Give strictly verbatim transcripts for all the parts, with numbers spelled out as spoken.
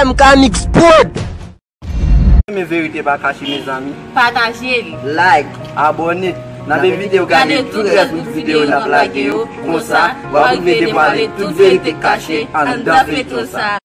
M K Mix Prod. Renmen Verite Pa Kache, mezanmi. Pataje l. Like, abòne. N ap envite w gade tout rès videyo n ap lage yo. Konsa, w ap rive devwale tout verite k kache anndan feyton sa.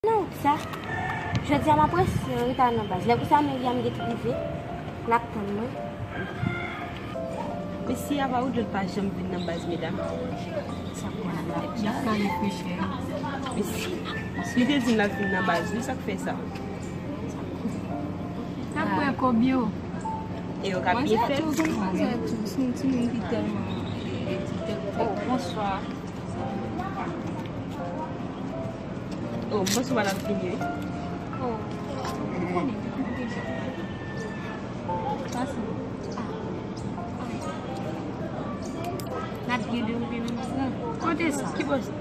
Non, sa. Jodi a m ap rete reta nan baz. Lè konsa Miriam gen rive, l ap tann mwen. Mesi, apa ou jwenn pa janm vin nan baz, medam? Sa kwa la? Mesi. Li te di m l ap vin nan baz, wi, sa k fè sa? N ap wè kòb yo. E yo ka byen fèt. Mwen se tou, mwen se tou, se yon timoun ki tèlman, eh, ki tèlman. Oh, bonswa. Oh, m panse w pa t ap vini, wi. Oh, ou konnen, depi deja. Pase. Ah. N ap byen dewoule nan sa. Kote sa? Ki bò sa?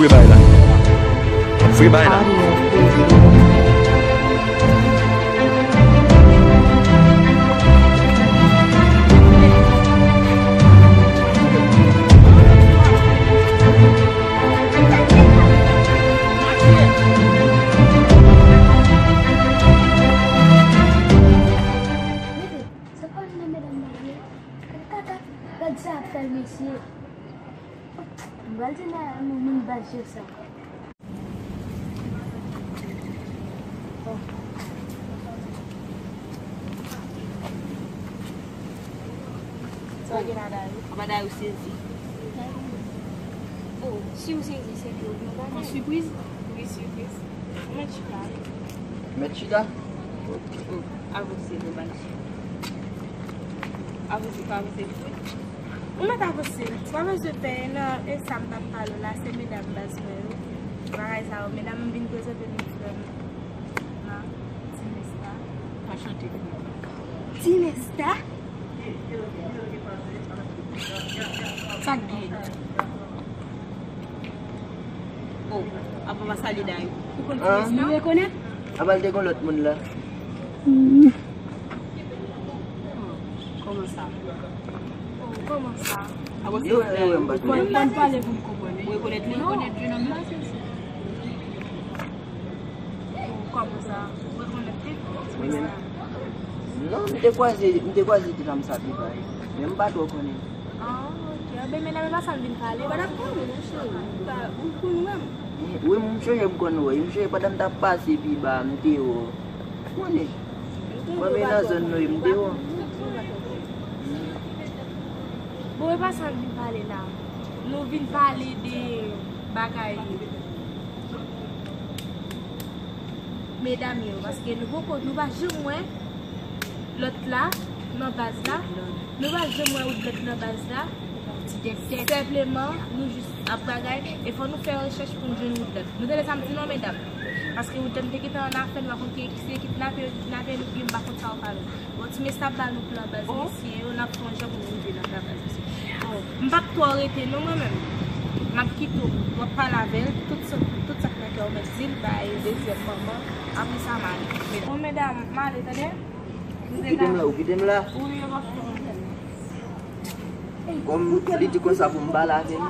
Free bay la. Free bay la. Sa pa vin nan medam marye. Gad kaka, gad sa ap fè l mesye. M pral di nan moun baz yo sa. Sa gen la, Dayou? Apa Dayou sezi? Oh, si w sezi, se ke w gen yon bagay. Yon sipriz? Wi, sipriz. Mèt chita. Mèt chita? Oh, avanse, nou bay. Avanse, pa avanse, wi. Ou mèt avanse. Ou pa bezwen pè, non, e sa m t ap pale w la, se medam baz mwen yo. Bagay sa yo, medam, m vin prezante nou frè m. Nan, Ti Nesta. Anchante. Ti Nesta? Sa k gen? Oh, apa pa salye Dayou? Ou konn Ti Nesta? Nou rekonèt? Apa l te gon lòt moun la? Hmm, kòman sa? Oh, kòman sa? Apa se Dayou? Ou konn pale pou m konprann, wi. Ou rekonèt li? Ou rekonèt jenòm nan? Kòman sa? Ou rekonèt li? Wi, men non, m te kwaze, m te kwaze ti fanm sa pi ba, men m pa twò konnen. Ah, ok. Anben, medam, e pa sa m vin pale. Madam, konnen, mon cheri. Ou pa, ou konn wè m. Wi, m chonje m konn wè. M chonje pandan m t ap pase pi ba, m te wè w. Konnen. Mwen, men nan zòn nou ye, m te wè w. Bon, e pa sa n vin pale la. Nou vin pale de bagay medam yo, paske nou poko, nou pa janm wè lòt la nan baz la. Nou pa janm wè Woodblood nan baz la. Senpleman, nou jis ap bagay, e fò nou fè rechèch pou n jwenn Woodblood. Nou te desann di non, medam. Paske Woodblood te gentan annafè, nou pa konn ki, ki se kidnape yo, kidnape nou, oubyen m pa konn sa w pale. Bon, ti mesye ap ba nou plan baz misye yo, n ap fè yon jan pou nou rive nan plan baz misye. Bon, m p ap twò rete non, mwen menm. M ap kite w, w ap pale avè l, tout sa, tout sa k nan Ou mèt di l bay dezyèm manman. Apre sa, m ale. Bon, medam, m ale, tande? Ou kite m la, ou kite m la. Wi, yo p ap fè anyen. Kòm li di konsa pou m pale avè l,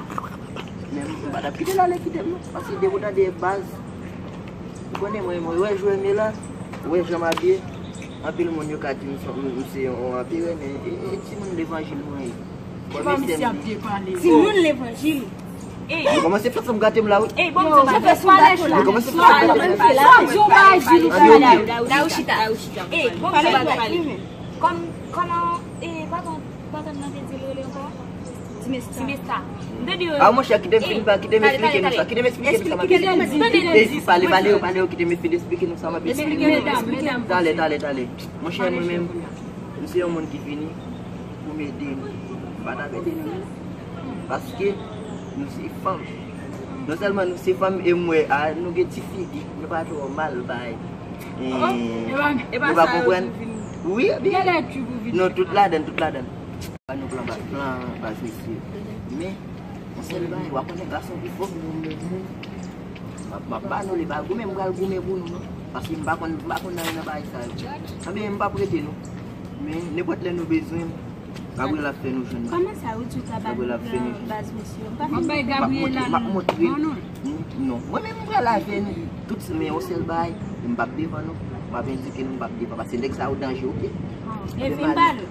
men m pa t ap kite l ale kite m non. Paske depi w tande baz, ou konnen mwen, mwen wè jwè m ye la, ou wè jan m abiye, anpil moun yo ka di m se, m se yon anperè, men e, e timoun levanjil mwen ye. Bon, mesye, m di, timoun levanjil. Ey, yo kòmanse fè sa m gate m la, wi. Ey, bon, yo fè sou gato la. Yo kòmanse fè sa m gate m la. Sa w di yon bagay di nou pale. Ey, bon, kòman, kòman, ey, patwon, patwon nan te di l rele ankò? Ti Mesta. Ti Mesta. M te di yo. Ah, monchè, kite m fin, kite m eksplike nou sa. Kite m eksplike nou sa, m ap eksplike. Ey, pale, pale, pale, kite m fin eksplike nou sa, m ap eksplike nou. Talè, talè, talè. Monchè, mwen menm, m se yon moun ki vini pou m ede nou. M pa t ap ede nou, non. Paske nou se fanm. Non sèlman nou se fanm, e m wè, a, nou gen ti figi, nou pa twò mal bay. E, nou pa konprann. Wi, byen. Non, tout ladann, tout ladann. Ba nou plan baz, plan baz, mesye. Men, yon sèl bagay, w ap konnen gason pi fò. M ap, m ap ba nou li, pa goumen, m pral goumen pou nou, non. Paske m pa konn, m pa konn anyen nan bagay sa yo. Anben, m p ap rete, non. Men, nenpòt lè nou bezwen m, Gabriel ap fè nou jwenn. Kòman sa, ou di w ka ba nou plan baz, mesye? M pa fin bay Gabriel la, non. M ap montre. Non, non. Non, mwen menm m pral avè nou tout, men yon sèl bagay, m p ap devan nou. M ap endike nou, m p ap devan, paske nèg sa yo danje, oke? Epi m pale.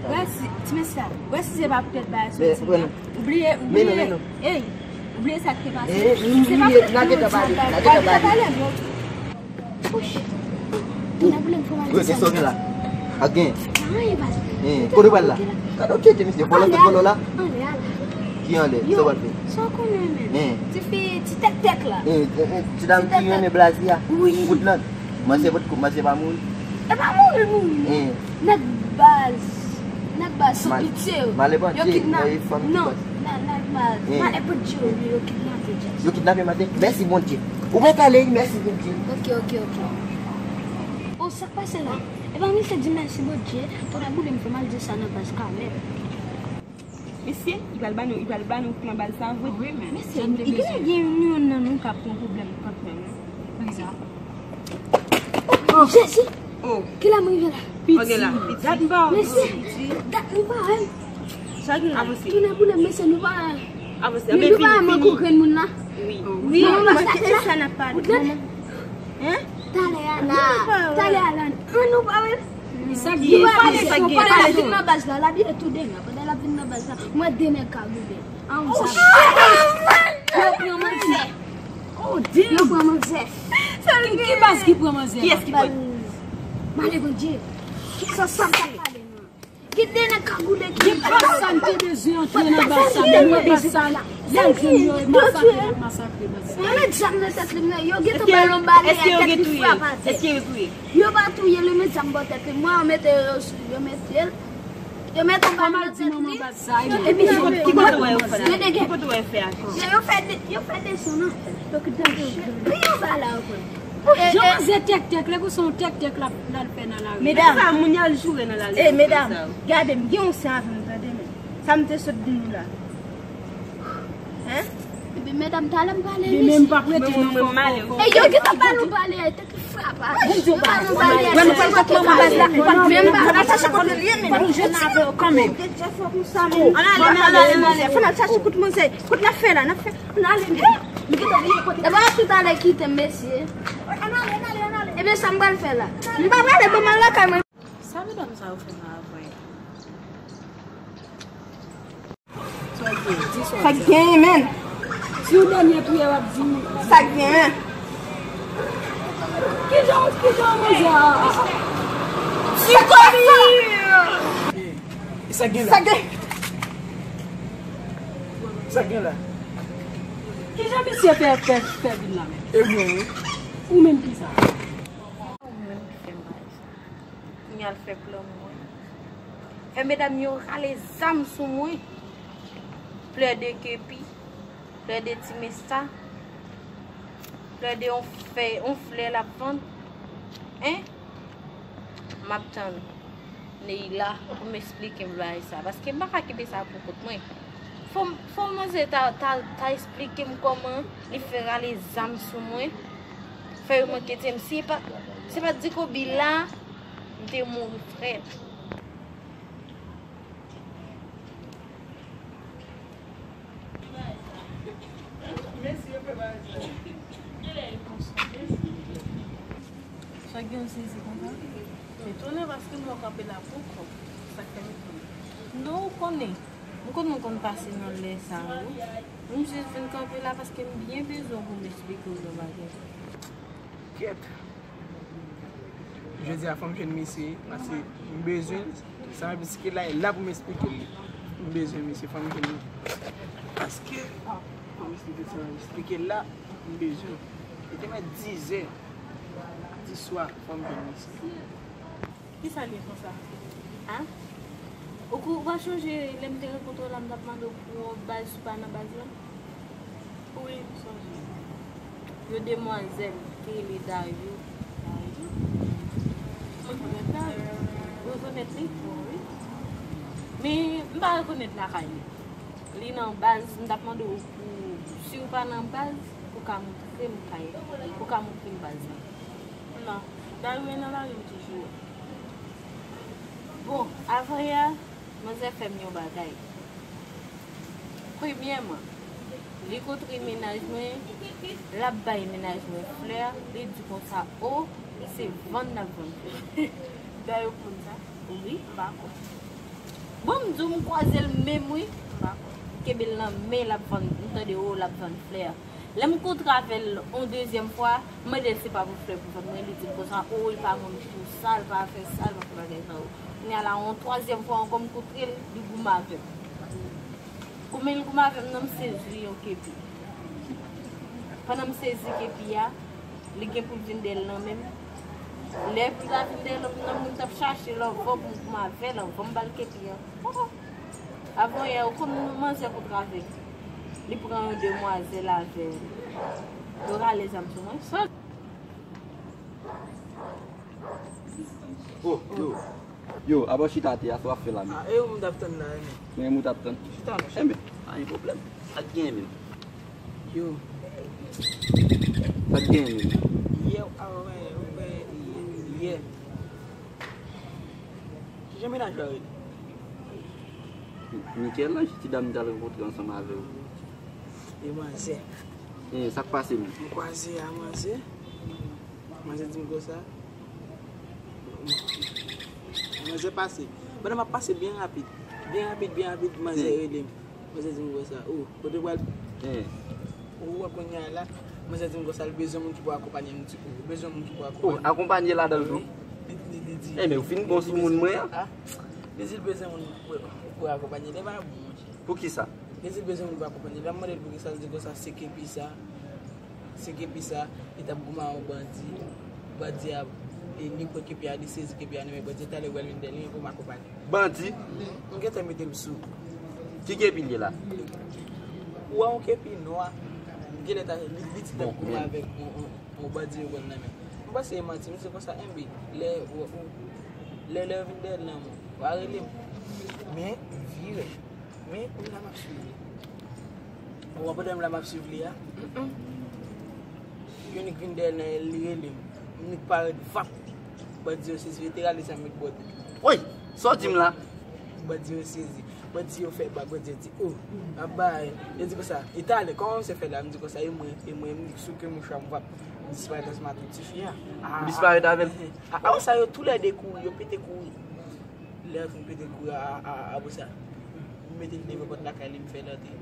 Wè si, ti mesye sa, wè si se pa poutèt bagay soti la. Ou bliye, ou bliye. Ey, ou bliye sa k te pase. Se pa poutèt nou di sa. N a gentan pale, n a gentan pale. Wè, se sa w gen la. A gen. Kote w pral la? Gade w tete misye, vòlò tout vòlò la. Ki anlè? Sa w pral fè? Sa w konnen menm? Ti fi, ti tèktèk la. Ti dam ki renmen blazi a. Woodland. Manzè potko, manzè pa mouri. E pa mouri, mouri. Nèg baz. Nèg baz san pitye yo. Yo kidnape. Non, nèg baz. Malè potje yo, yo kidnape Jackson. Yo kidnape maten. Mèsi Bondye. Ou mèt ale, mèsi Bondye. Ok, ok, ok. O, sa k pase la? E pa misye di mèsi Bondye, tonè boule m fè mal di sa nan baz kanmenm. Mesye, li pral ba nou, li pral ba nou plan bal sa vre. Wi, men. Mesye, li genlè gen youn nan nou k ap pran pwoblèm kanmenm. Poukisa? Oh, Jezi! Oh. Kilè m rive la? Piti. Dat m pa wè. Mesye, dat m pa wè. Sa gen la? Avanse. Tounen boule, mesye, nou pa. Avanse. Men nou pa manke grenn moun la. Wi. Wi. Manman, sa n ap pale. Hein? Talè a la. Talè a la. An nou pa wè. Sa k gen? Yo pale, yo pale, l ap vin nan baz la, l ap vin tou de nèg. Pandan l ap vin nan baz la, mwen de nèg kagoule. An, sa. Yo pran manzè. Yo pran manzè. Ki, ki baz ki pran manzè? Kiyès ki pran? Malè Bondye. Sa, sa, sa pale non. Ki de nèg kagoule ki. Gen baz sa m te bezwen antre nan baz sa, men mwen baz sa, y al jwenn yo, e masakre, y al masakre baz sa. Yo met zam nan tèt li, yo gentan ba l yon bale, tèt li frape atè. Èske yo touye? Èske yo touye? Yo pa touye li, men zam bò tèt li. Mwen, yo mete yo sou, yo mete l. Yo mete yon bal nan tèt li. Epi ki kote w wè yo fè la? Ki kote w wè yo fè aksyon? Yo fè de, yo fè desann an. Yo kidnape yo. Pi yon bal la yo pran. Jan manzè tèktèk, lè kou se yon tèktèk l ap, l al fè nan lari. Medam, sa moun y al joure nan lari. Ey, medam, gade m, gen yon sen avè m, tande men. Sa m te sot di nou la. Hein? Epi medam, talè m pale. Li menm p ap rete non. Mwen, mwen, mwen, m ale. E yo gentan ba nou bale, tèt li frape. Yo ba nou bale. Mwen, nou pral kot manman baz la. Menm ba. N al chache kot li ye menm. Pou jwenn avè yo kanmenm. Ann ale, ann ale, ann ale. Fò n al chache kot manzè. Kot n ap fè la, n ap fè. Ann ale. Epa tout talè kite m, mesye. Ann ale, ann ale, ann ale. Ebyen sa m pral fè la. M pa prale, ban m al lakay mwen. Sa medam sa yo fè nan avè? Sa k genyen, menn? Si yon dènye priyè w ap di m. Sa k genyen? Kijan, kijan manzè a? Ti kòbi! E sa k gen la? Sa k gen? Sa k gen la? Kijan misye fè, fè, fè vin la menm? E mwen wi. Ou menm ki sa? Ou menm ki fè m bagay sa. Kounye a l fè plan mwen. Fè medam yo rale zam sou mwen. Plè de kepi, plè de ti mesta, plè de on fè, on flè l ap vann. Hein? M ap tann Neila pou m eksplike m bagay sa. Paske m pa ka kenbe sa pou kont mwen. Fò, fò manzè ta, ta, ta esplike m kòman li fè rale zam sou mwen, fè yo manke tiye m. Si pa, si pa t di Kobe la, m te mouri frèt. Sa gen yon sezi konsa? M etone paske m wè w kanpe la poukò. Sa k fè m etone? Non, ou konnen. M konn, m konn pase nan lè sa yo. M jis vin kanpe la paske m byen bezwen w pou m esplike w yon bagay. Kèt. Jodi a fò m jwenn misye, paske m bezwen l. Sa m ap esplike la, e la pou m esplike l. M bezwen misye, fò m jwenn li. Paske, fò m esplike sa m ap esplike l la, m bezwen l. Li te mèt dizè di swa, fò m jwenn misye. Kisa l ye konsa? A? Ou kou-, ou pa chonje lè m te rankontre w la, m t ap mande w pou yon baz ou pa nan baz la? Wi, m sonje. Yon demwazèl ki rele Dayou. Dayou? Ou rekonèt la? Ou rekonèt li? Wi. Men, m pa rekonèt lakay li. Li nan baz, m t ap mande w pou, si w pa nan baz, pou w ka montre m kay, pou w ka montre m baz la. Non, Dayou nan lari m toujou. Bon, avan yè, manzè fè m yon bagay. Premyèman, li kontre mennaj mwen, l ap bay mennaj mwen flè, li di konsa, o, se vann l ap vann flè. Dayou k moun sa? Wi. M pa kwè. Bon, m di w, m kwaze l menm, wi. M pa kwè. M kenbe l nan men, l ap vann, m tande, o, l ap vann flè. Lè m kontre avè l yon dezyèm fwa, m mande l se pa pou flè pou vann mwen, li di m konsa, o, li pa vann pou sa, li pa fè sa, li pa fè bagay sa yo. Kounye a la, yon twazyèm fwa ankò, m kontre l, li goumen avè m. Kouman l goumen avè m nan, m sezi yon kepi. Pandan m sezi kepi a, li gen pou l vin dèyè l nan men m. Lè pou l ta vin dèyè l nan men m, m t ap chache l anvan pou m goumen avè l, anvan m ba l kepi a. Avan yè, ou konn manzè kontre avè l. Li pran yon demwazèl avè l. Yo rale zam sou mwen. Sa. Oh, yo. Yo, apa w chita atè a, sa w ap fè la menm? Ah, e ou m t ap tann la, e men. Men ou t ap tann? Chita non, chita. Enben, pa gen pwoblèm. Sa k genyen menm? Yo. Sa k genyen menm? Yè, ah, wè, wè, yè. Kijan mennaj ou a rele? Michel-Ange, ti dam m t al rankontre ansanm avè w. E manzè. E, sa k pase menm? M kwaze a manzè. Manzè di m konsa. Manzè pase. Pandan m ap pase byen rapid. Byen rapid, byen rapid, manzè rele m. Manzè di m konsa, o, kote w pral? Ou wè kounye a la, manzè di m konsa, l bezwen moun ki pou akonpanye m, m di, o, bezwen moun ki pou akonpanye m. Akonpanye ladan l tou? Wi. Li, li, li di. E, men ou fin bon sou moun mwen an. A? Li di l bezwen moun pou, pou akonpanye l, e pa bon, monchè. Poukisa? Li di l bezwen moun pou akonpanye l. Lè m mande l poukisa, l di konsa, se kepi sa. Se kepi sa, li t ap goumen ak yon bandi. Bandi a, e, li pran kepi a, li sezi kepi a nan men bandi a, talè w pral vin dèyè li pou m akonpanye. Bandi? M gentan mete m sou. Ki kepi l ye la? Ou wè yon kepi nwa. Genlè ta, li, li di l t ap goumen avèk yon, yon, yon bandi yo pran nan men. M panse e manti, m di konsa, enben, lè, ou, ou, lè, lè yo vin dèyè l nan men w, w a rele m. Men, vire. Men, kounye a m ap swiv li. Ou wè pandan m la m ap swiv li a? Yon nèg vin dèyè l nan, li rele m. Yon nèg parèt, vap! Bandi yo sezi, yo te rale zam yo bòde. Woy! Sa w di m la? Bandi yo sezi. Bandi yo fè bak, bandi yo di, o, ap bay. Yo di konsa, e talè, kòman misye fè la? M di konsa, e mwen, e mwen, m di souke mouchwa m, vap. M disparèt ansanm ak tout tifi a. Ou disparèt avè l? A, apre sa, yo toulède kouri, yo pete kouri. Lè yo fin pete kouri a, a, a, apre sa, m mete l devan pòt lakay li, m fè l antre.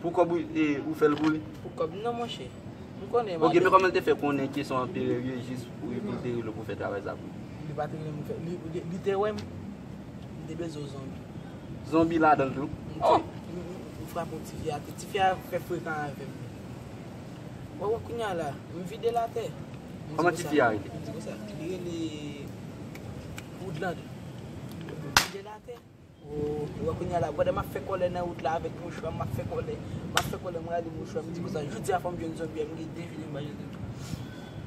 Pou kòb ou, e, ou fè l pou li? Pou kòb, non, monchè. M konnen. Ok, men kòman l te fè konnen ke se yon anperè l ye jis pou, pou l te rele w pou fè travay sa pou li? Li pa te rele m pou fè, li, li, li te wè m, li te bezwen yon zonbi. Zonbi ladan l tou? M di, m, m, m frape yon tifi atè. Tifi a fè frekan avè m. Wè, wè, kounye a la, m vide l atè. Kòman tifi a rele? M di konsa, li rele Woodland. M vide l atè. O, wè, kounye a la, pandan m ap fè kòlè nan wout la avèk mouchwa, m ap fè kòlè, m ap fè kòlè, m rale mouchwa, m di konsa, jodi a fò m jwenn zonbi a, m gen de jounen m pa jwenn zonbi.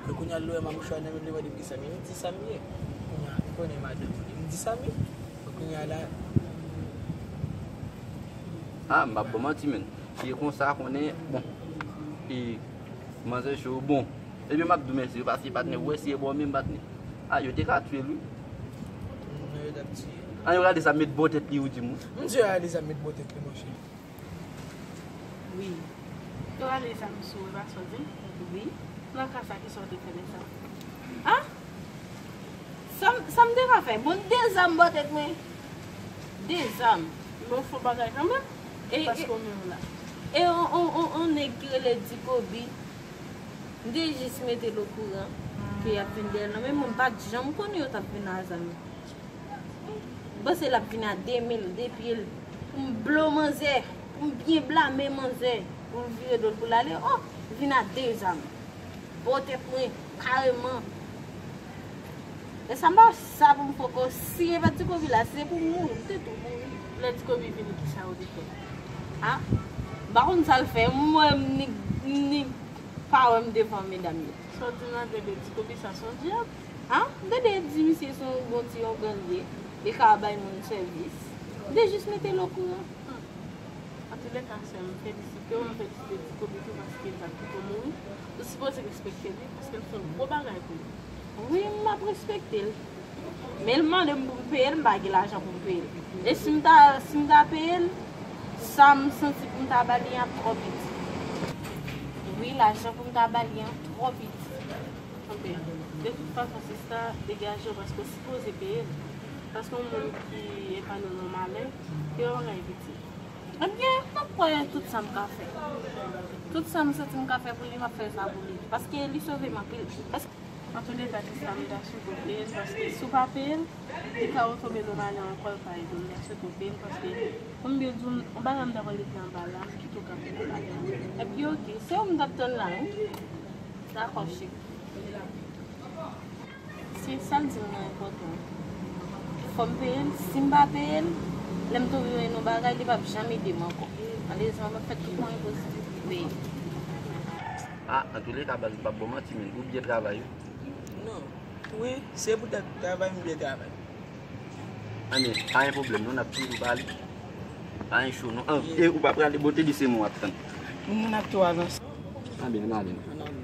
Wè, kounye a, lè w wè m ak mouchwa nan men m, li mande m kisa m ye, m di sa m ye. Kounye a, li konnen madanm li, m di sa m ye. Wè, kounye a la, Ah, m p ap ba w manti, menn. Si e konsa, konnen, bon. E manzè cho, bon. Ebyen, m ap di w mèsi, wi, paske patnè, ou wè, si e bò menm, patnè. Ah, yo te ka tye l, wi. Non, yo t ap tiye. An, yo gade sa, met bò tèt li, ou di m, wi. M di yo gade sa, met bò tèt li, monchè. Wi. Yo rale zam sou ou, e pa sa w di m? Wi. Nan ka sa, kisa w te fè lè sa? A? Sa m, sa m te ka fè? Bon, de zam bò tèt mwen. De zam. Men w fè yon bagay kanmenm. E, paske e, w menm la. E on, on, on, on nèg ki rele Dikobi, m te jis mete l okouran ke y ap vin dèyè l nan, men mwen m pa t janm konnen yo t ap vin a zam. M panse l ap vin a de men l, de pye l, pou m blo manzè, pou m byen blame manzè, pou l vire do l pou l ale. Oh, vin a de zam. Bò tèt mwen, kareman. E sa m pa sa pou m fè ankò. Si e pa Dikobi la, si se pou m mouri, m te tou mouri. Lè Dikobi vini, kisa ou te fè? A? M pa konn sa l fè. M wè m ni, ni pa wè m devan medam yo. Sa w di m la, tande Dikobi sa se yon dyab. A? M tande di misye se yon bon ti ongan li ye. Li ka bay moun sèvis. M te jis mete l okouran. Hmm. Antouleka, sè m, m felisite w, m felisite Dikobi tou paske l pa t pito mouri. Ou sipoze respekte li paske l fè yon gwo bagay pou ou. Wi, m ap respekte l. Men l mande m pou m peye l, m pa gen lajan pou m peye l. E si m ta, si m ta peye l, sa m santi pou m ta ba li an twò piti. Wi, lajan pou m ta ba li an twò piti. Anben, de tout fason, sista, degaje w paske w sipoze peye l. Paske yon moun ki epanye w nan malè, se yon bagay piti. Ebyen, m ap kwè tout sa m ka fè. Tout sa m santi m ka fè pou li, m ap fè sa pou li. Paske li sove m anpil. Paske Antouleka, sista, m ta swete w peye l, paske si w pa peye l, li ka retonbe nan malè ankò, l pa ede w. M ta swete w peye l, paske, pou m byen di w, yon bagay m ta pral regle anba la, m kite w kanpe nan bagay. Ebyen, oke, se ou m t ap tann la, wi. Dakò, cheri. Se sa l di m nan enpòtan. Fò m peye l. Si m pa peye l, lè m tonbe nan yon bagay, li p ap janm ede m ankò. Malerezman, m ap fè tout mwayen posib pou m peye l. A, antouleka, baz, m p ap ba w manti, menn. Ou byen travay, wi. Non. Wi, se poutèt travay m byen travay. Anben, pa gen pwoblèm, non, n ap toujou pale. Pa gen cho, non. An, e ou pa prale, bon, te di se mwen w ap tann. Moun ap tou avanse. Anben, ann ale, non.